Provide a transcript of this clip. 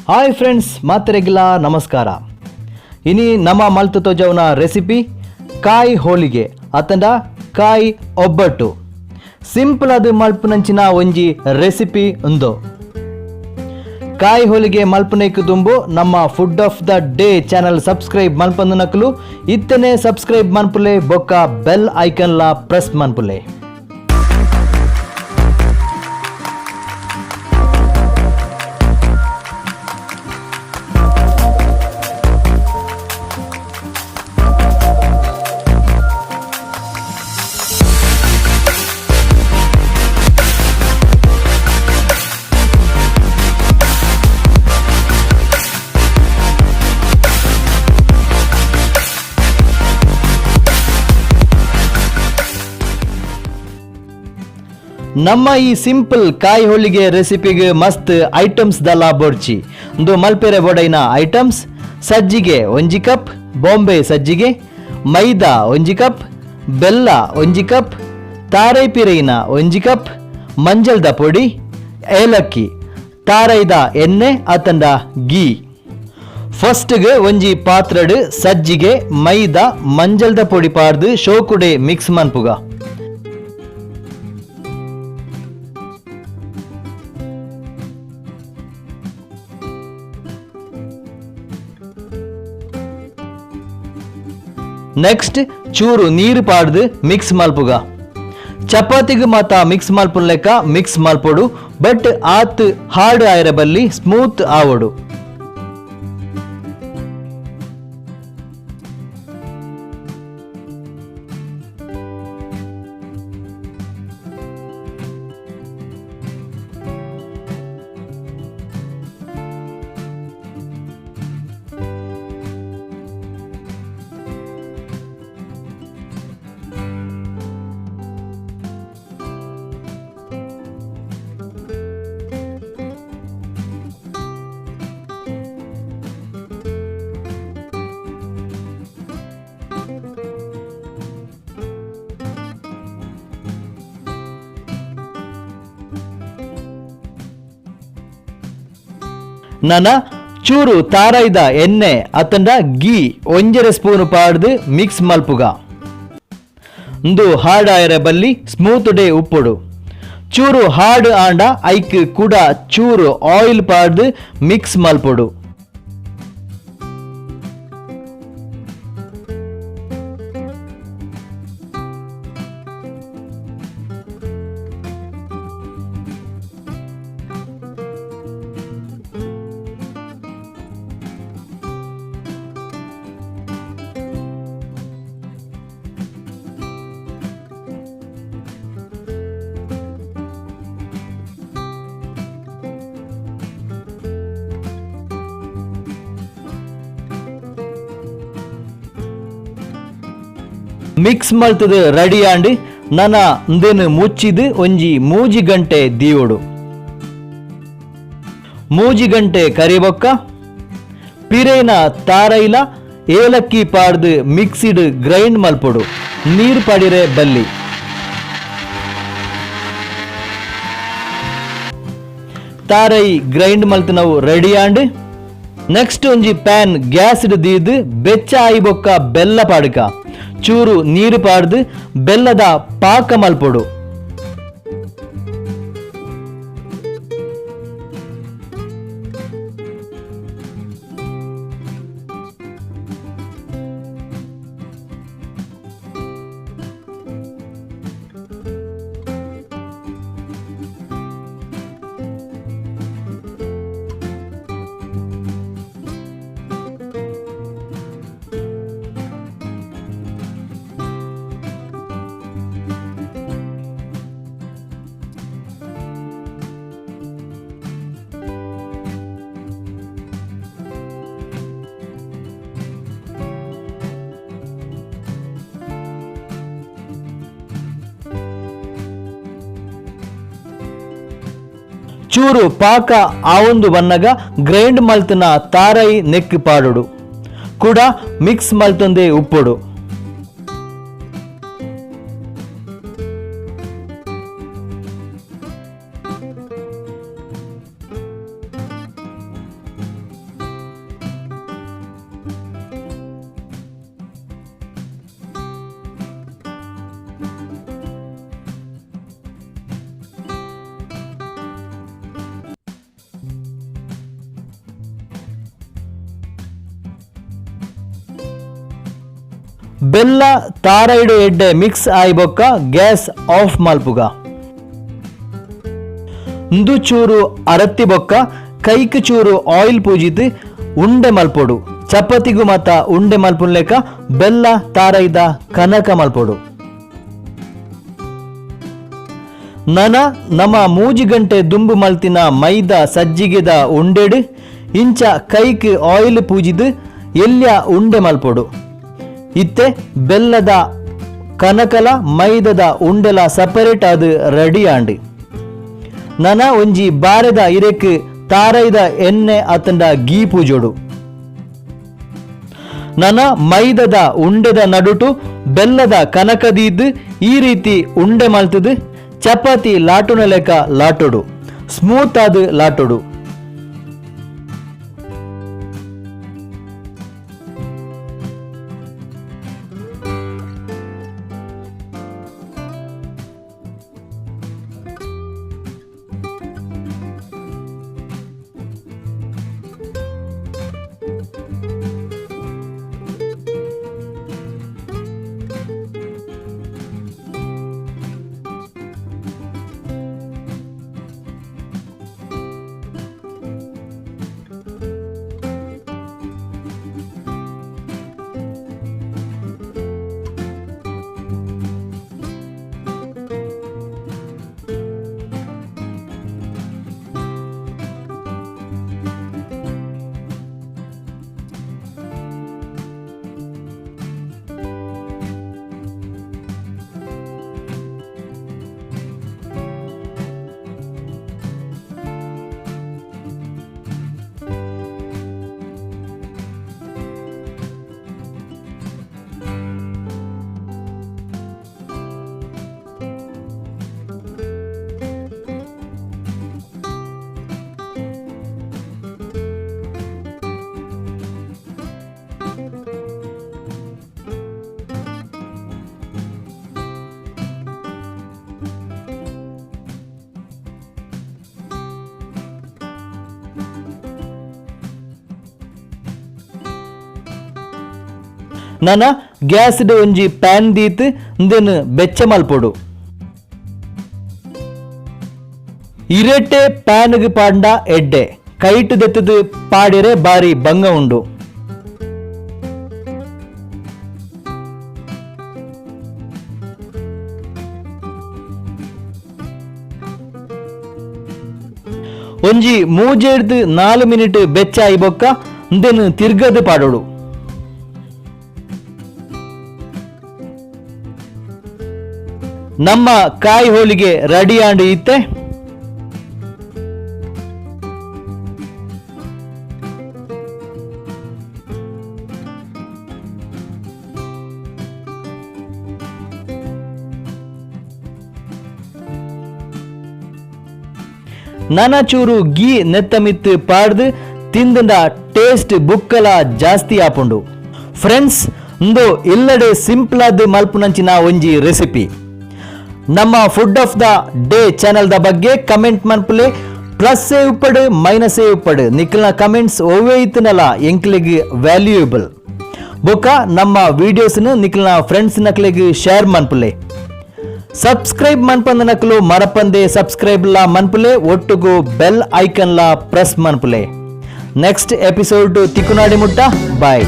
Hi friends, ಮಾತೆರೆಗ್ಲಾ ನಮಸ್ಕಾರ. ಇನಿ ನಮ್ಮ ಮಲ್ತು ತೋಜವುನ ರೆಸಿಪಿ ಕಾಯಿ ಹೋಳಿಗೆ ಅತಂಡ ಕಾಯಿ ಒಬ್ಬಟ್ಟು. ಸಿಂಪಲ್ ಅದು ಮಲ್ಪುನಂಚಿನ ಒಂಜಿ ರೆಸಿಪಿ ಉಂದು. ಕಾಯಿ ಹೋಳಿಗೆ ಮಲ್ಪುನೈಕ್ ದುಂಬು ನಮ್ಮ food of the day channel subscribe ಮಲ್ಪಂದು ನಕಲು ಇತ್ತನೆ ಸಬ್ಸ್ಕ್ರೈಬ್ ಮನ್ಪುಲೆ, ಬೊಕ್ಕ ಬೆಲ್ ಐಕನ್ಲ ಪ್ರೆಸ್ ಮನ್ಪುಲೆ. ನಮ್ಮ ಈ ಸಿಂಪಲ್ ಕಾಯಿ ಹೋಳಿಗೆ ರೆಸಿಪಿಗೆ ಮಸ್ತ್ ಐಟಮ್ಸ್ ದಲ್ಲ ಬೋರ್ಚಿ. ಒಂದು ಮಲ್ಪೆರೆ ಬೋಡೈನ ಐಟಮ್ಸ್: ಸಜ್ಜಿಗೆ ಒಂಜಿ ಕಪ್, ಬಾಂಬೆ ಸಜ್ಜಿಗೆ, ಮೈದಾ ಒಂಜಿ ಕಪ್, ಬೆಲ್ಲ ಒಂಜಿ ಕಪ್, ತಾರೈ ಪಿರೈನ ಒಂಜಿ ಕಪ್, ಮಂಜಲ್ದ ಪೊಡಿ, ಏಲಕ್ಕಿ, ತಾರೈದ ಎಣ್ಣೆ ಅತಂಡ ಗೀ. ಫಸ್ಟ್ಗೆ ಒಂಜಿ ಪಾತ್ರಡ್ ಸಜ್ಜಿಗೆ, ಮೈದಾ, ಮಂಜಲ್ದ ಪೊಡಿ ಪಾಡ್ದು ಶೋಕುಡೆ ಮಿಕ್ಸ್ ಮನ್ಪುಗ. ನೆಕ್ಸ್ಟ್ ಚೂರು ನೀರು ಪಾಡ್ದು ಮಿಕ್ಸ್ ಮಲ್ಪುಗ. ಚಪಾತಿಗೆ ಮಾತ ಮಿಕ್ಸ್ ಮಲ್ಪುನ ಲೆಕ್ಕ ಮಿಕ್ಸ್ ಮಲ್ಪೊಡು, ಬಟ್ ಆತ್ ಹಾರ್ಡ್ ಆಯರ ಬಲ್ಲಿ, ಸ್ಮೂತ್ ಆವೊಡು. ನನ ಚೂರು ತಾರೈದ ಎಣ್ಣೆ ಅತಂಡ ಗೀ ಒಂಜರೆ ಸ್ಪೂನ್ ಪಾಡ್ದು ಮಿಕ್ಸ್ ಮಲ್ಪುಗ. ಉಂದು ಹಾರ್ಡ್ ಆಯರೆ ಬಲ್ಲಿ, ಸ್ಮೂತ್ ಡೇ ಉಪ್ಪುಡು. ಚೂರು ಹಾರ್ಡ್ ಆಂಡ ಐಕ್ ಕುಡ ಚೂರು ಆಯಿಲ್ ಪಾಡ್ದು ಮಿಕ್ಸ್ ಮಲ್ಪೊಡು. ಮಿಕ್ಸ್ ಮಲ್ತದ ರೆಡಿ ಆಂಡ್ ನನ ಉಂದೆನ್ ಮುಚ್ಚಿದ್ ಒಂಜಿ 3 ಗಂಟೆ ದೀವೊಡು. 3 ಗಂಟೆ ಕರಿಬೊಕ್ಕ ಪಿರೇನ ತಾರೈಲ ಏಲಕ್ಕಿ ಪಾಡ್ದು ಮಿಕ್ಸಿಡ್ ಗ್ರೈಂಡ್ ಮಲ್ಪೊಡು. ನೀರು ಪಡಿರೆ ಬಲ್ಲಿ. ತಾರೈ ಗ್ರೈಂಡ್ ಮಲ್ತನವು ರೆಡಿ ಆಂಡ್. ನೆಕ್ಸ್ಟ್ ಒಂಜಿ ಪ್ಯಾನ್ ಗ್ಯಾಸ್ ದೀದ್ ಬೆಚ್ಚ ಆಯಿ ಬೊಕ್ಕ ಬೆಲ್ಲ ಪಾಡ್ಕ, ಚೂರು ನೀರು ಪಾಡ್ದು ಬೆಲ್ಲದ ಪಾಕ ಮಲ್ಪೊಡು. ಚೂರು ಪಾಕ ಆವೊಂದು ಬನ್ನಗ ಗ್ರೈಂಡ್ ಮಲ್ತನ ತಾರೈ ನೆಕ್ ಪಾಡೊಡು. ಕೂಡ ಮಿಕ್ಸ್ ಮಲ್ತೊಂದೇ ಉಪ್ಪೊಡು. ಬೆಲ್ಲ ತಾರೈಡು ಎಡ್ಡೆ ಮಿಕ್ಸ್ ಆಯಿ ಬೊಕ್ಕ ಗ್ಯಾಸ್ ಆಫ್ ಮಲ್ಪುಗ. ಇಂದು ಚೂರು ಅರತ್ತಿ ಬೊಕ್ಕ ಕೈಕ್ ಚೂರು ಆಯಿಲ್ ಪೂಜಿತ್ ಉಂಡೆ ಮಲ್ಪೊಡು. ಚಪಾತಿಗು ಮಾತ ಉಂಡೆ ಮಲ್ಪುನ್ಲೆಕ ಬೆಲ್ಲ ತಾರೈದ ಕನಕ ಮಲ್ಪೊಡು. ನನ ನಮ 3 ಗಂಟೆ ದುಂಬು ಮಲ್ತಿನ ಮೈದಾ ಸಜ್ಜಿಗೆದ ಉಂಡೆಡು ಇಂಚ ಕೈಕ್ ಆಯಿಲ್ ಪೂಜಿದ್ ಎಲ್ಯ ಉಂಡೆ ಮಲ್ಪೊಡು. ಇತ್ತೆ ಬೆಲ್ಲದ ಕನಕಲ ಮೈದದ ಉಂಡೆಲ ಸಪರೇಟ್ ಆದ್ ರೆಡಿ ಆಂಡ್. ನನ ಒಂಜಿ ಬಾರೆದ ಇರೆಕ್ ತಾರೈದ ಎಣ್ಣೆ ಅತಂಡ ಗೀ ಪೂಜೋಡು. ನನ ಮೈದದ ಉಂಡೆದ ನಡುಟು ಬೆಲ್ಲದ ಕನಕದೀದ್ ಈ ರೀತಿ ಉಂಡೆ ಮಲ್ತದು ಚಪಾತಿ ಲಾಟುನ ಲೆಕ್ಕ ಲಾಟೊಡು, ಸ್ಮೂತ್ ಆದ್ ಲಾಟೊಡು. ನನ ಗ್ಯಾಸ್ ಡ್ ಒಂಜಿ ಪ್ಯಾನ್ ದೀತ್ ಇಂದೆನ್ ಬೆಚ್ಚ ಮಲ್ಪೊಡು. ಇರೆಟೆ ಪ್ಯಾನ್ಗ್ ಪಾಂಡ ಎಡ್ಡೆ ಕೈಟ್ ದೆತ್ತದು ಪಾಡಿರೆ ಬಾರಿ ಬಂಗ ಉಂಡು. ಒಂಜಿ 3 4 ಮಿನಿಟ್ ಬೆಚ್ಚ ಆಯಿ ಬೊಕ್ಕ ಇಂದೆನ್ ತಿರ್ಗದು ಪಾಡೋಡು. ನಮ್ಮ ಕಾಯಿ ಹೋಳಿಗೆ ರೆಡಿ ಆಂಡ್ ಇತ್ತೆ. ನನ ಚೂರು ಗೀ ನೆತ್ತ ಮಿತ್ತು ಪಾಡ್ದು ತಿಂದಂಡ ಟೇಸ್ಟ್ ಬುಕ್ಕಲ ಜಾಸ್ತಿ ಆಪುಂಡು. ಫ್ರೆಂಡ್ಸ್, ಇಂದು ಇಲ್ಲಡೆ ಸಿಂಪಲ್ ಆದ್ ಮಲ್ಪುನಂಚಿನ ಒಂಜಿ ರೆಸಿಪಿ. ನಮ್ಮ food of the day channel the ಬಗ್ಗೆ ಕಮೆಂಟ್ ಮನ್ಪುಲೆ. ಪ್ಲಸ್ ಏ ಉಪ್ಪಡು ಮೈನಸ್ ಏ ಉಪ್ಪಡು ನಿಕ್ಲ್ನ ಕಮೆಂಟ್ಸ್ ಒವ್ವೇ ಇತ್ತನಲ ಎಂಕ್ಲೆಗ್ ವ್ಯಾಲ್ಯೂಯಬಲ್. ಬೊಕ್ಕ ನಮ್ಮ ವಿಡಿಯೋಸ್ನ ನಿಕ್ಲ್ನ ಫ್ರೆಂಡ್ಸ್ ನಕ್ಲೆಗ್ ಶೇರ್ ಮನ್ಪುಲೆ. ಸಬ್ಸ್ಕ್ರೈಬ್ ಮನ್ಪಂದ ನಕಲು ಮರಪಂದೆ ಸಬ್ಸ್ಕ್ರೈಬ್ ಲಾ ಮನ್ಪುಲೆ, ಒಟ್ಟುಗು ಬೆಲ್ ಐಕನ್ ಲಾ ಪ್ರೆಸ್ ಮನ್ಪುಲೆ. ನೆಕ್ಸ್ಟ್ ಎಪಿಸೋಡ್ ತಿಕ್ಕುನಾಡಿ ಮುಟ್ಟ ಬಾಯ್.